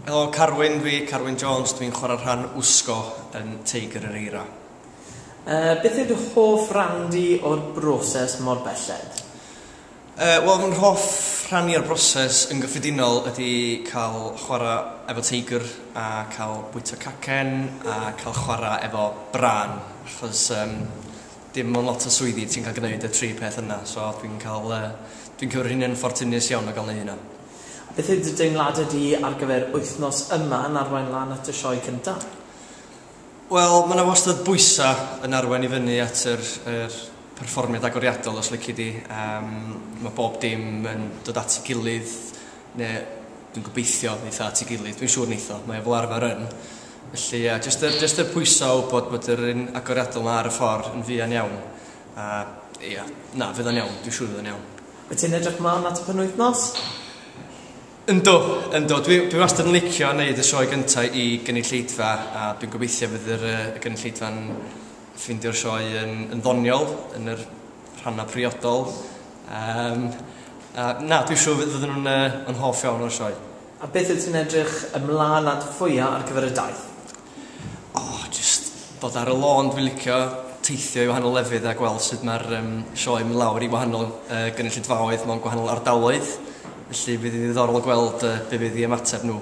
Helo, Carwyn dwi, Carwyn Jones, dwi'n chwarae rhan Wsgo yn Teigr yr Eira. Beth yw dy hoff ran di o'r broses mor belled? Wel, fy hoff rhan i o'r broses yn gyffredinol ydy cael chwarae efo teigr a cael bwyta cacen a cael chwarae efo brân, achos dim ond lot o swyddi ti'n cael gwneud y tri peth yna, so dwi'n cael, dwi'n cyfri hynny'n ffortunus iawn o gael neud hynna. Beth yw dy deimladau di ar gyfer wythnos yma yn arwain lan at y sioe cyntaf? Wel, mae yna wastad bwysau yn arwain i fyny at yr perfformiad agoriadol, os lici di. Mae bob dim yn dod at ei gilydd, neu dwi'n gobeithio neith o at ei gilydd, dwi'n siŵr neith o, mae o fel arfer yn. Felly, yeah, just yr pwysau o wybod bod yr un agoriadol yma ar y ffordd yn fuan iawn. A ia, na, fydd o'n iawn, dwi'n siŵr fydd o'n iawn. Wyt ti'n edrych mlaen at y penwythnos? Yndw, yndw. Dwi wastad yn licio wneud y sioe gyntaf i gynulleidfa, a dwi'n gobeithio fydd y gynulleidfa'n ffeindio'r sioe yn ddoniol, yn yr rhannau priodol. A, na, dwi'n siŵr fydden nhw'n yn hoff iawn o'r sioe. A beth wyt ti'n edrych ymlaen at fwyaf ar gyfer y daith? Oh, just bod ar y lôn, dwi'n licio teithio i wahanol lefydd a gweld sut mae'r sioe yn mynd lawr i wahanol gynulleidfaoedd mewn gwahanol ardaloedd. Felly fydd hi'n ddiddorol gweld be fydd i ymateb nhw.